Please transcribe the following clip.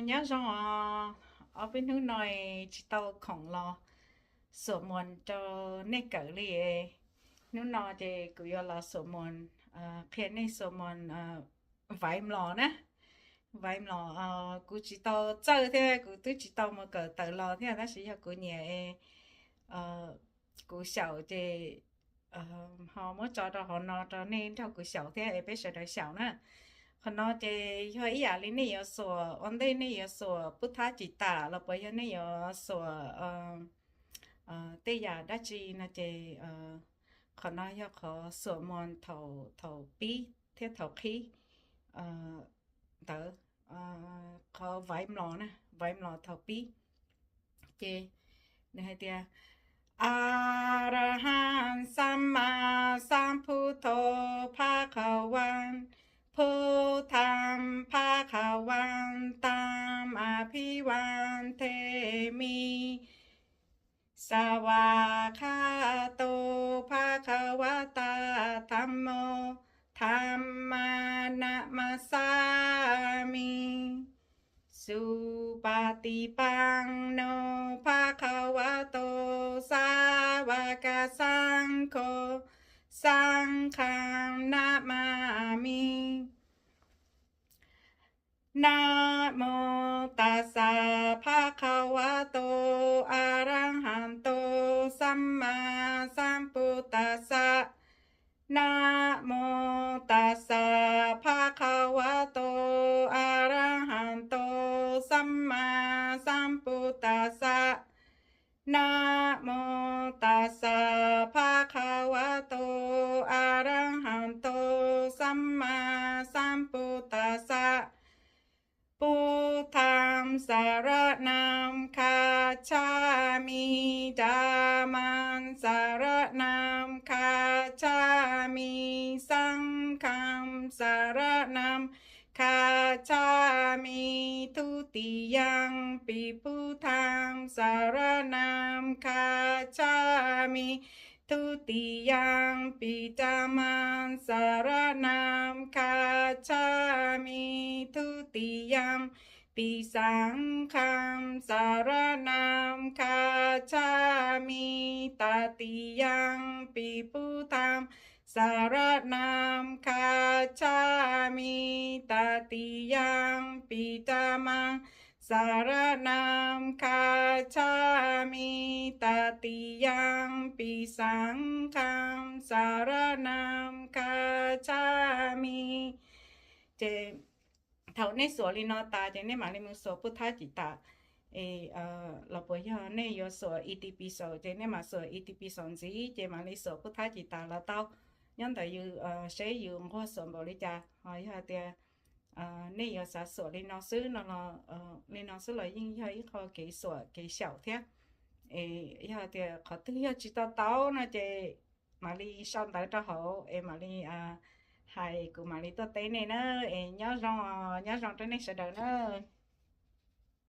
Nyob zoo os, ob peb hnub no tsis tau khoom los xuam muas rau nej kawm li. Hnub no ces kuv yuav los xuam muas qhia nej xuam muas vaiv mlom na. Vaiv mlom kuv tsis tau txawj thiab kuv twb tsis tau mus kawm tawm los thiab, tab sis yog kuv nyiam kuv xyaum ces ho muab tso rau hauv no rau nej nrog kuv xyaum thiab es peb sawv daws xyaum na. Qhov no ces yog ib yam li nej yuav xuam ua ntej nej yuav xuam pub thab cim tam los puas yog nej yuav xuam tej yam dab tsi no ces qhov no yog qhov xuam muas thaum pib thiab thaum qhib ntawd, qhov vaiv mlom na, vaiv mlom thaum pib. Ces nws hais tias Arahaṃ sammāsambuddho bhagavā, buddhaṃ abhivādemi. Svākkhāto bhagavatā dhammo, dhammaṃ namassāmi. Supaṭipanno bhagavato sāvakasaṅgho, saṅghaṃ namāmi. Namo tassa bhagavato arahato sammāsambuddhassa. Namo tassa bhagavato arahato sammāsambuddhassa. Namo tassa bhagavato arahato sammāsambuddhassa. Buddhaṃ saraṇaṃ gacchāmi. Dhammaṃ saraṇaṃ gacchāmi. Saṅghaṃ saraṇaṃ gacchāmi. Dutiyampi buddhaṃ saraṇaṃ gacchāmi. Dutiyampi dhammaṃ saraṇaṃ gacchāmi. Dutiyampi saṅghaṃ saraṇaṃ gacchāmi. Tatiyampi buddhaṃ saraṇaṃ gacchāmi. Tatiyampi dhammaṃ saraṇaṃ gacchāmi. Tatiyampi saṅghaṃ saraṇaṃ gacchāmi. Ces thaum nej xuas li no tas ces nej mam li mus xuas pub thab cim tas. Los puas yog nej yuav xuas itipiso ces nej mam xuas itipiso ntxiv ces mam li xuas pub thab cim tas los tau. Nyob ntawm yus seb yus nquag xuas npaum li cas, ho yog tias nej yuav xav xuas li no xwb no los, li no xwb los yeej yog ib qho kev xuas kev xyaum thiab. Yog tias qhov twg yog tsis tau tau no ces mam li sau ntawv rau hauv es mam li hais kuv mam li tuaj teb nej na. Es nyob zoo, nyob zoo rau nej sawv daws na.